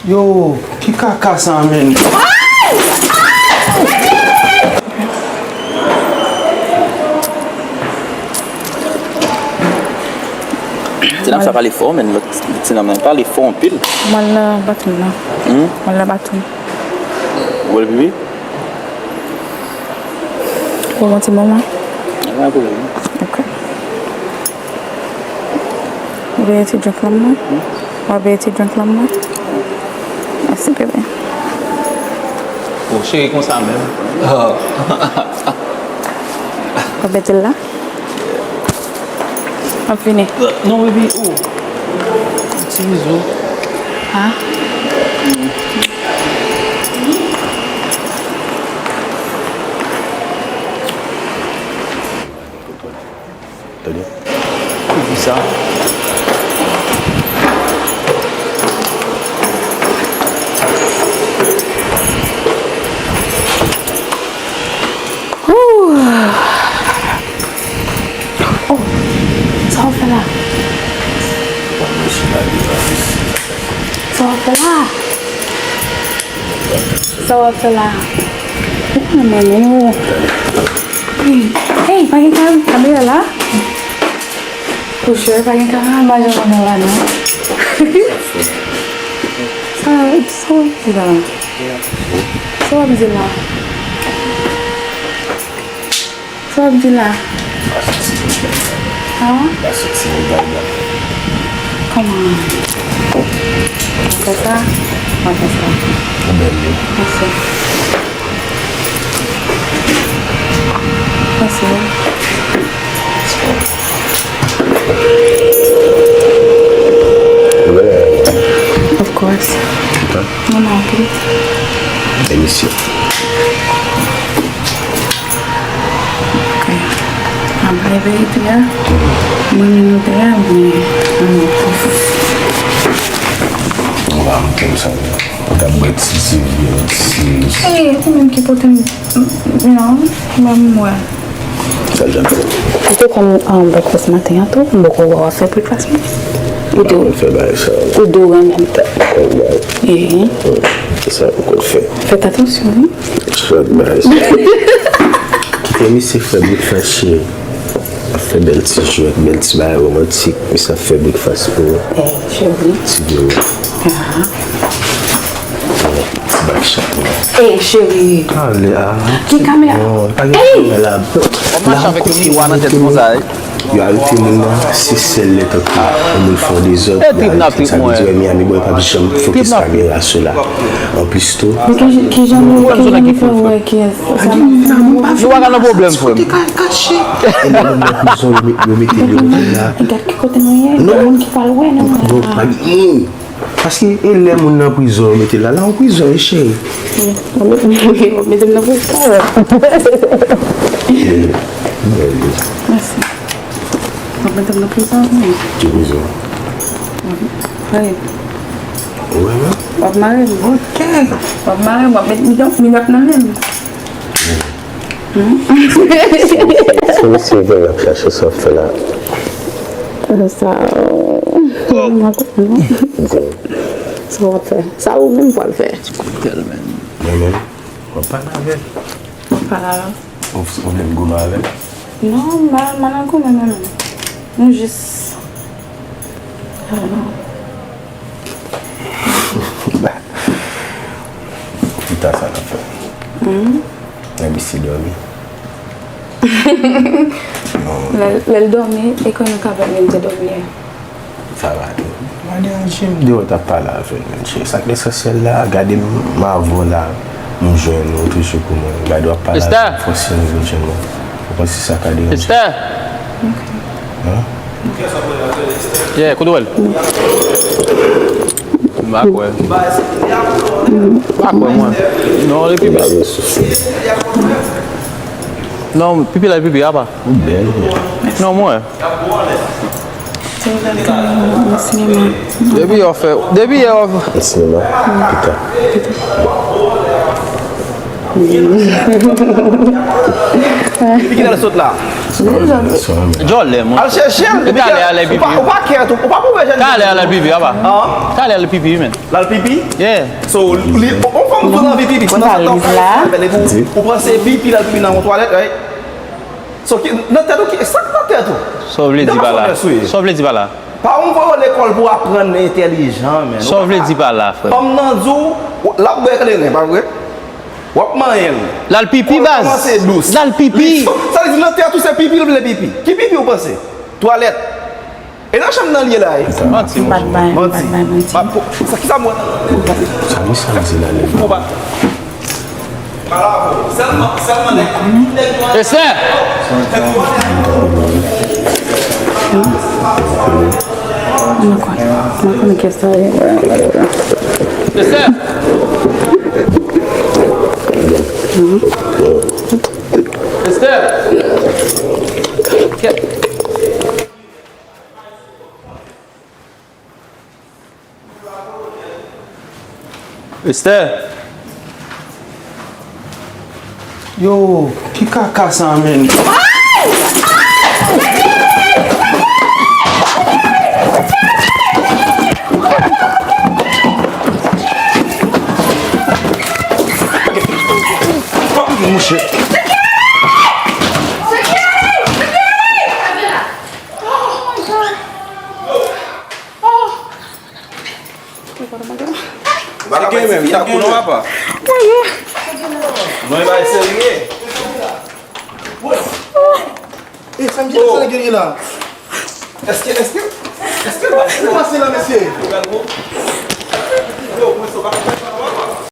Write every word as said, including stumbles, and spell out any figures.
Yo, ki kaka sa, menn? Ti dam sa pale fò, menn, lòt ti dam nan pale fò anpil. Mwen la baton nan. Hmm? Mwen la baton. Ou wè l pipi? Ou yon ti moman? Pa gen pwoblèm. Ok. Ou veye ti drink lan mwen? Hmm? Ou veye ti drink lan mwen? Mèsi, bebe. O, cheri, konsa menm. Ou mete l la? M ap vini. Non, baby, oh. Ti bizou. Ha? Tande. Ki di sa? Ooh. Oh, sa w fè la? Sa w fè la? Sa w ap fè la? Mwen menm ou. Hey, pa gen ka-, kamera la? Pouchè, pa gen kamera majan nan la non. Sa, sa w ap di la? Sa w ap di la? Sa w ap di la? Pa soti. Ha? Pa soti, yon bagay la. Kòman? Mwen fè sa? Mwen fè sa. Ou bèl wi. Mèsi. Mèsi. Ou bèl. Of course. Mwen anpil. Emisyon. Ok. Ap leve ete a. Mwen menm nou te a, mwen, mwen. Ou pa montre m sa. Ou t ap bwè ti, ti, ti. E, ou menm ki pote m. Non, menm mwen. Sa l t ap fè? Ou te konn, um, breakfast maten an tou? M poko wè w ap fè breakfast mwen. Ou di w, fè bagay sa. Ou di w renmen m. Ehe. Sa ou konn fè. Fèt atansyon, wi. Chak bagay sa. Kite misye fè breakfast, cheri. Ap fè bèl ti jwèt, bèl ti bagay romantik. Misye ap fè breakfast pou ou. Eh, cheri. Ti vye ou. Ah. Ti bak chat mwen. Eh, cheri. Ale a. Ki kamera? Non, pa gen kamera la. W ap mache avèk yon miwa nan tèt konsa, wi. Yo arete moun nan, se sèl lè tankou yon moun fè yon dezòd, yo arete l. Sa vle di, wè, Miami Boy p ap janm fokis kamera sou la. Anplis tou. Men ki, ki jan nou, ki jan nou fè wè kiyès? Nou pa ka nan pwoblèm, frè m. Kote ka kache? E lè moun nan prizon, yo met, yo mete l, yo mete l la. Gad ki kote nou ye? Non. Gen moun ki pral wè nou. Non, pa gen moun. Paske e lè moun nan prizon, yo mete l la, la yon prizon, wi, cheri. Wi, w ap mete m nan prizon. Mèsi. W ap mete m nan prizon, wi. Ki prizon? Wi. Ou wè menm? W ap mare m. Ok. W ap mare m, w ap met minòt, minòt nan men m. Se misye gen l ap chache sa w ap fè la. Sa, m pa konprann non. Di m. Sa w ap fè? Sa ou menm pral fè? Mwen menm, m ap pale avè l. W ap pale avè l? Ou, ou vle m goumen avè l? Non, m pa, m pa nan goumen mwen menm. Nou jis, I don't know. Pita sa n ap fè. Hmm? Lè misye dòmi. Lè, lè l dòmi, e kòman nou ka fè menm te dòmi a? Sa va tou. Pa deranje m, dewo t ap pale avè l, men cheri. Sa k lesansyèl la, gade m, m avè w la, m jwenn ou toujou pou mwen. Gade w ap pale avè m, fòse m vin jwenn ou. Ou panse sa ka deranje? Hein? Yeah, kote w wè l? M pa kwè. M pa kwè, mwen. Non, li pipi. Non, pipi la, pipi apa. Ou bèl, wi. Non, mwen. Depi yo fè, depi yo fè. Nan sinema? Pita. Pita. Depi kilè l sot la? Djòlè, mon. Al chèche l. Depi talè a lè pipi. Ou pa, ou pa kè tou. Ou pa pou wè jèn. Talè a lè pipi, apa. Talè a lè pipi, wi, men. L al pipi? Yeah. So, li, on fanm tou nan vi pipi. Pandan se tan, ou panse pipi l al pipi nan yon twalèt, right? So, ki, nan tèt ou, ki, sa k nan tèt ou? Sa w vle di pa la? Sa w vle di pa la? Paran w voye w lekòl pou w aprann entèlijan, men. Sa w vle di pa la, frè? Fanm nan di w, l ap bwè kleren, pa vre? W ap manyen l. L al pipi, baz. L al pipi. Sa vle di nan tèt ou se pipi l vle pipi. Ki pipi w panse? Twalèt. E nan chanm nan l ye la, e? Manti, monchè. Manti. Sa ki sa m wè? Sa misye ap di la, nèg? Esther! Mwen konnen, mwen konnen kè sa ye. Esther! Esther! Esther! Yo, ki kaka sa, menn? Mouche. Ou pa ka bay tifi a kou non, papa. Non, e bagay serye. E, sa m di sa gen la. Èske, èske, èske l pase la, mesye? Yo, mwen, sa pa